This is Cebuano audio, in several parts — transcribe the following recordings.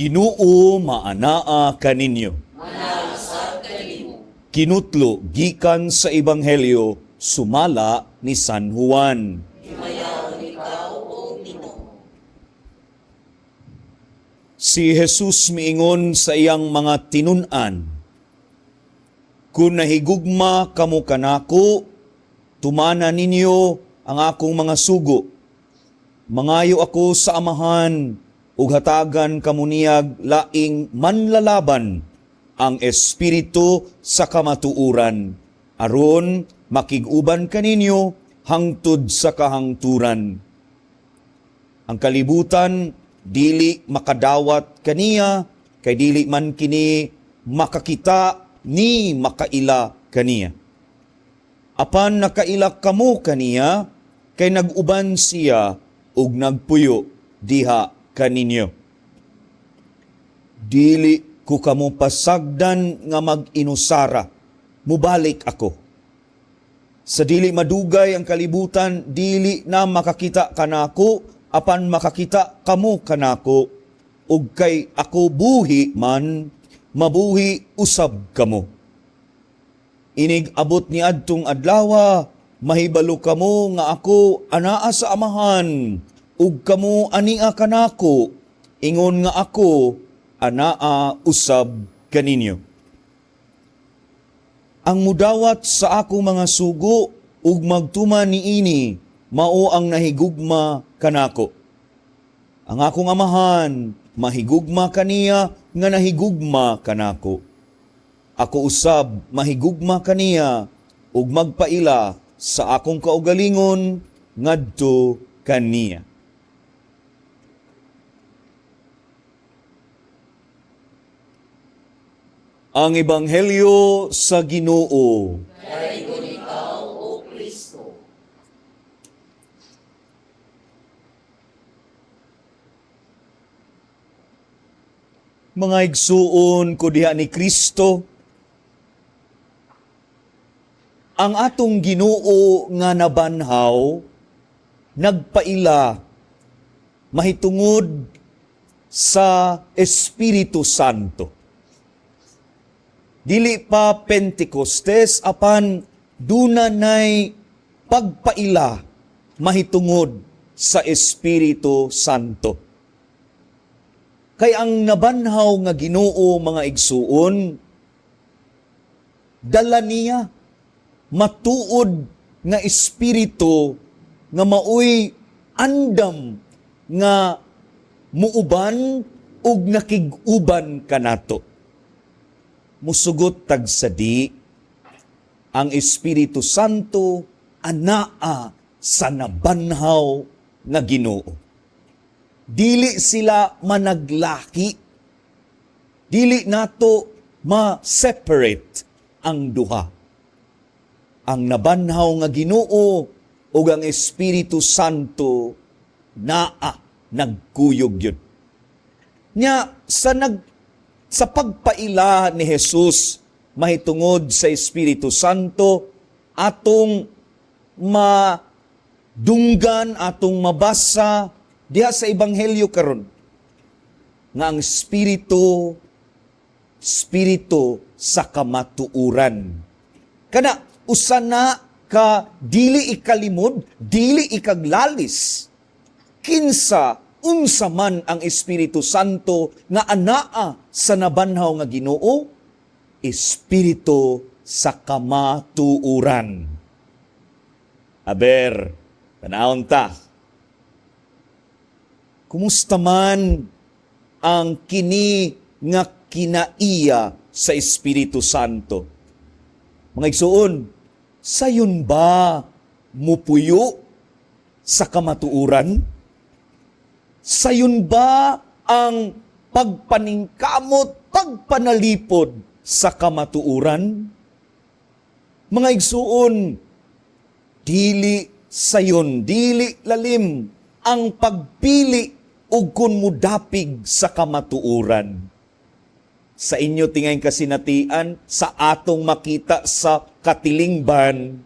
Ginoo maanaa kaninyo. Kinutlo gikan sa Ebanghelyo sumala ni San Juan. Si Jesus miingon sa iyang mga tinun-an, "Kung nahigugma kamo kanako, tumana ninyo ang akong mga sugo. Mangayo ako sa Amahan, ug hatagan kamo niyag laing manlalaban, ang Espiritu sa kamatuoran, aron makig-uban kaninyo hangtod sa kahangturan. Ang kalibutan dili makadawat kaniya, kay dili man kini makakita ni makaila kaniya. Apan nakaila kamo kaniya, kay nag-uban siya ug nagpuyo diha kaninyo. Dili ko kamo pasagdan nga mag-inusara, mubalik ako. Sa dili madugay ang kalibutan, dili na makakita kanako, apan makakita kamo kanako, ug kay ako buhi man, mabuhi usab kamo. Inig abot ni adtong adlawa, mahibalo kamo nga ako anaa sa Amahan, ug kamo ania kanako, ingon nga ako anaa usab kaninyo. Ang mudawat sa akong mga sugo ug magtuman niini, mao ang nahigugma kanako. Ang akong Amahan mahigugma kaniya nga nahigugma kanako. Ako usab mahigugma kaniya ug magpaila sa akong kaugalingon ngadto kaniya." Ang Ebanghelyo sa Ginoo. Daygon ikaw, O Kristo. Mga igsuon ko diha ni Kristo, ang atong Ginoo nga nabanhaw nagpaila mahitungod sa Espiritu Santo. Dili pa Pentecostes, apan duna nay pagpaila mahitungod sa Espiritu Santo. Kay ang nabanhaw nga Ginoo, mga igsuon, dala niya matuod nga espiritu nga maoy andam nga muuban ug nakig-uban kanato. Musugot tagsadi, ang Espiritu Santo anaa sa nabanhaw nga Ginoo. Dili sila managlaki. Dili nato ma-separate ang duha. Ang nabanhaw nga Ginoo ug ang Espiritu Santo naa nagkuyog yun. Nya sa pagpaila ni Jesus mahitungod sa Espiritu Santo, atong madunggan, atong mabasa diha sa Ebanghelyo karon nga ang Espiritu, Espiritu sa kamatuoran. Kana usa na ka dili ikalimod, dili ikaglalis. Kinsa unsa man ang Espiritu Santo nga anaa sa nabanhaw nga Ginoo? Espiritu sa kamatuoran. Aber, tanawon ta. Kumusta man ang kini nga kinaiya sa Espiritu Santo? Mga igsuon, sayon ba mupuyo sa kamatuoran? Sayon ba ang pagpaningkamot, pagpanalipod sa kamatuoran? Mga igsuon, dili sayon, dili lalim ang pagpili ug kun mudapig sa kamatuoran. Sa inyo tingay kasinatian, sa atong makita sa katilingban,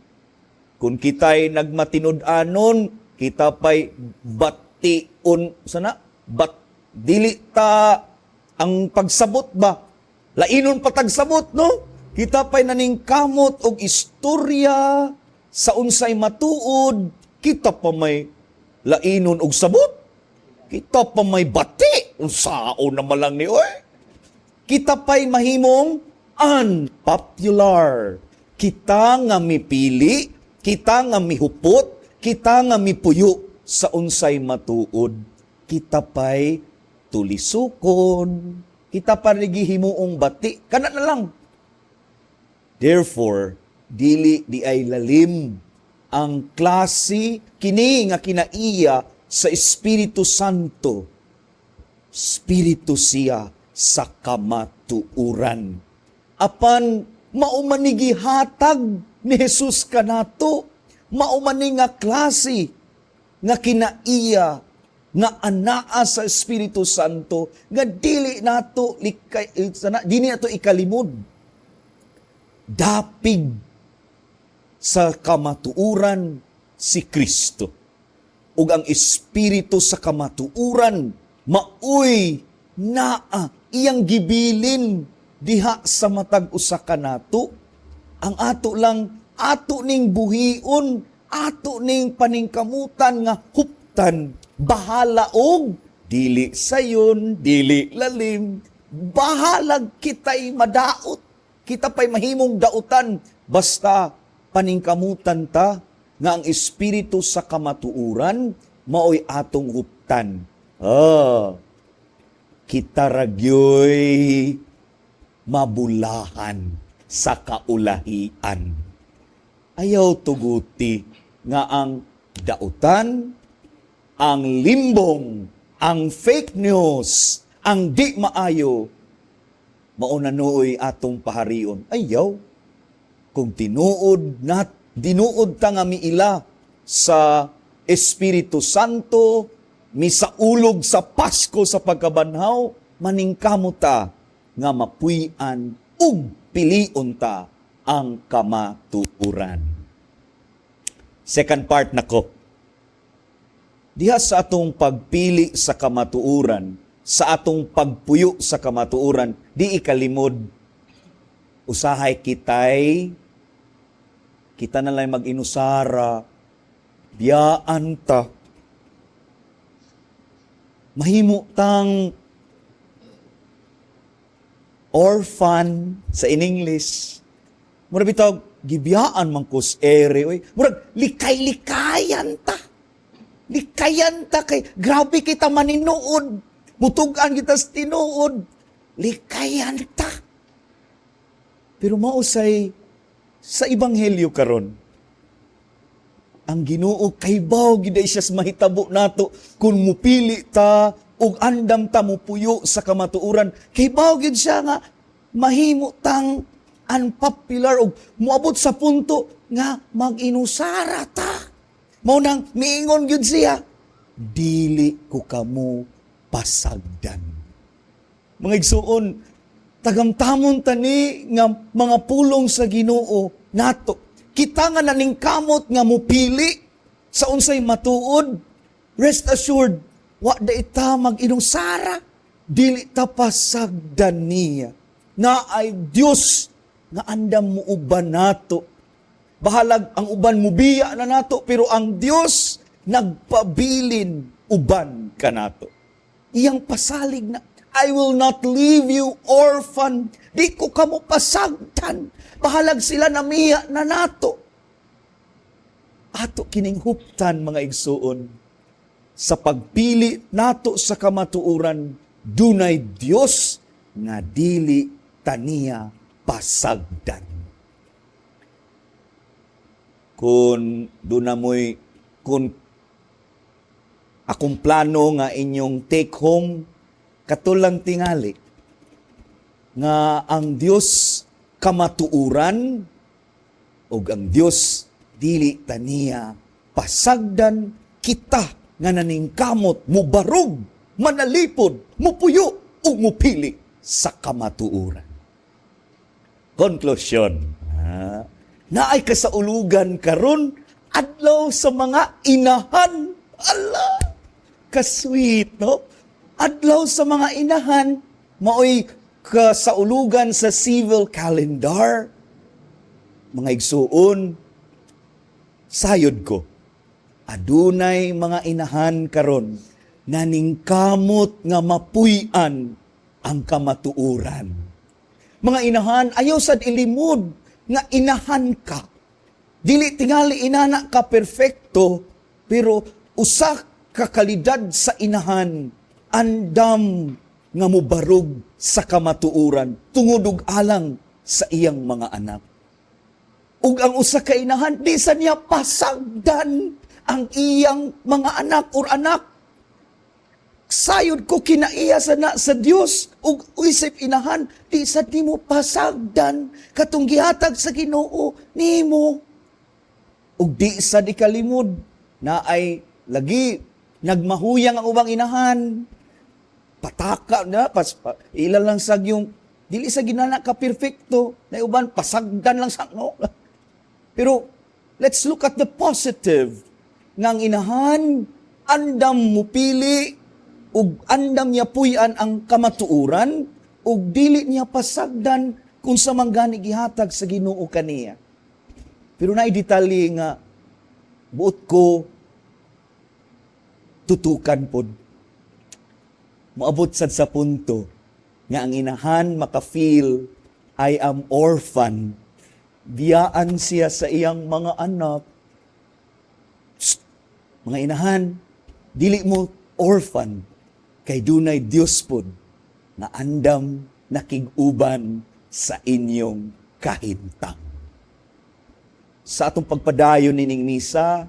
kung kita'y nagmatinud-anon, kita pa'y bation, sana, bat, dili ta Ang pagsabot ba? Lainon pa tag sabot, no? Kita pa'y naningkamot og istorya sa unsay matuod, kita pa may lainon og sabot. Kita pa may bati. Unsaon naman lang ni oy. Kita pa'y mahimong unpopular. Kita nga mipili, kita nga mihupot, kita nga mipuyo sa unsay matuod. Kita pa'y tulisukon, kita pa gihimuong bati, kana na lang. Therefore, dili diay lalim ang klase kini nga kinaiya sa Espiritu Santo. Espiritu siya sa kamatuuran. Apan mao man ni gihatag ni Jesus kanato, mao man ni nga klase nga kinaiya nga anaa sa Espiritu Santo nga dili nato likay, dili nato ikalimod. Dapig sa kamatuuran si Kristo. Ug ang Espiritu sa kamatuuran maoy naa iyang gibilin diha sa matag usa kanato. Ang ato lang, ato ning buhion, ato ning paningkamutan nga huptan. Bahala og dili sayon, dili lalim, bahalag kita'y madaot. Kita pa'y mahimong dautan. Basta paningkamutan ta nga ang Espiritu sa kamatuuran maoy atong huptan. Ah, kita ragyoy mabulahan sa kaulahian. Ayaw tuguti nga ang dautan, ang limbong, ang fake news, ang di maayo, mao na nooy atong paharion. Ayaw. Kung tinuod na, tinuod ta nga miila sa Espiritu Santo, misaulog sa Pasko sa pagkabanhaw, maningkamot ta nga mapuy-an ug pilion ta ang kamatuoran. Second part nako. Diha sa atong pagpili sa kamatuoran, sa atong pagpuyo sa kamatuoran, di ikalimod, usahay kitay, kita na lang mag-inusara, biyaan ta, mahimo tang orphan sa in English. Murag bitaw, gibiyaan man ko sa ere, oy. Murag, likay-likayan ta. Likayan ta kay, grabe kita maninuod. Mutugan kita sa tinuod. Likayan ta. Pero mausay sa Ebanghelyo karon, ang Ginoo kaybaw gid siya sa mahitabo nato kung mupili ta ug andam ta mupuyo sa kamatuoran. Kaybaw gid siya nga mahimo tang unpopular ug moabot sa punto nga mag-inusara ta. Mao nang miingon gyud siya, "Dili ko kamo pasagdan." Mga igsuon, tagamtamon tani nga mga pulong sa Ginoo nato. Kita nga naningkamot nga mupili sa unsay matuod, rest assured, wa da ita mag-inusara, dili ta pasagdan niya. Naay Dios nga andam mo uban nato. Bahalag ang uban mubiya na nato, pero ang Dios nagpabilin uban kanato. Iyang pasalig na, "I will not leave you orphan. Di ko kamo pasagdan." Bahalag sila namiya na nato. Ato kining huptan, mga igsuon. Sa pagpili nato sa kamatuoran, dunay Dios nga dili taniya pasagdan. Kung duna mo'y kung akong plano nga inyong take home, katulang tingali nga ang Dios kamatuoran ug ang Dios dili taniya pasagdan kita nga naningkamot mubarog, manalipod, mupuyo ug mupili sa kamatuoran. Conclusion. Ah, naay kasaulugan karon, adlaw sa mga inahan. Ala, kasweet, no? Adlaw sa mga inahan, Maoy kasaulugan sa civil calendar. Mga igsuon, sayod ko, adunay mga inahan karon na ningkamot nga mapuy-an ang kamatuoran. Mga inahan, ayaw sad ilimod nga inahan ka. Dili tingali inana ka perfecto, pero usa ka kalidad sa inahan, andam nga mubarog sa kamatuoran tungod ug alang sa iyang mga anak. Ug ang usa ka inahan, di sa niya pasagdan ang iyang mga anak or anak. Sayod ko, kinaiya sa na sa Dios ug isip inahan, di sa nimo pasagdan katong gihatag sa Ginoo nimo. Ug di sa di kalimod na ay lagi nagmahuyang ang ubang inahan, pataka na pas, pa, ila lang sa yung dili sa ginana ka perfecto na uban pasagdan lang sa, no. Pero let's look at the positive nga ang inahan andam mupili ug andam niya puy-an ang kamatuoran ug dili niya pasagdan kung sa man gani gihatag sa Ginoo kaniya. Pero naay detalye nga buot ko tutukan pod. Moabot sad sa punto nga ang inahan maka-feel, "I am orphan." Biyaan siya sa iyang mga anak. Psst! Mga inahan, dili mo orphan kay dunay Dios pod nga andam nakig-uban sa inyong kahintang. Sa atong pagpadayon nining misa,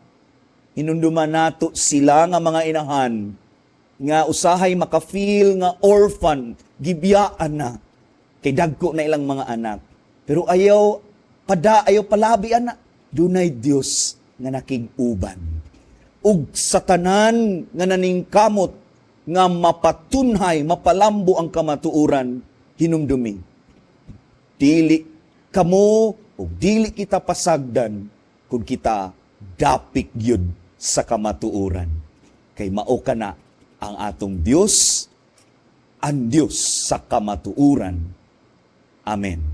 hinumduman nato sila nga mga inahan nga usahay maka-feel nga orphan, gibiyaan na kay dagko na ilang mga anak. Pero ayaw pada, ayaw palabi ana, dunay Dios nga nakig-uban. Ug sa tanan nga naningkamot nga mapatunhay, mapalambo ang kamatuoran, hinumdumi, dili kamo ug dili kita pasagdan kung kita dapik gyud sa kamatuoran. Kay mao kana ang atong Dios, ang Dios sa kamatuoran. Amen.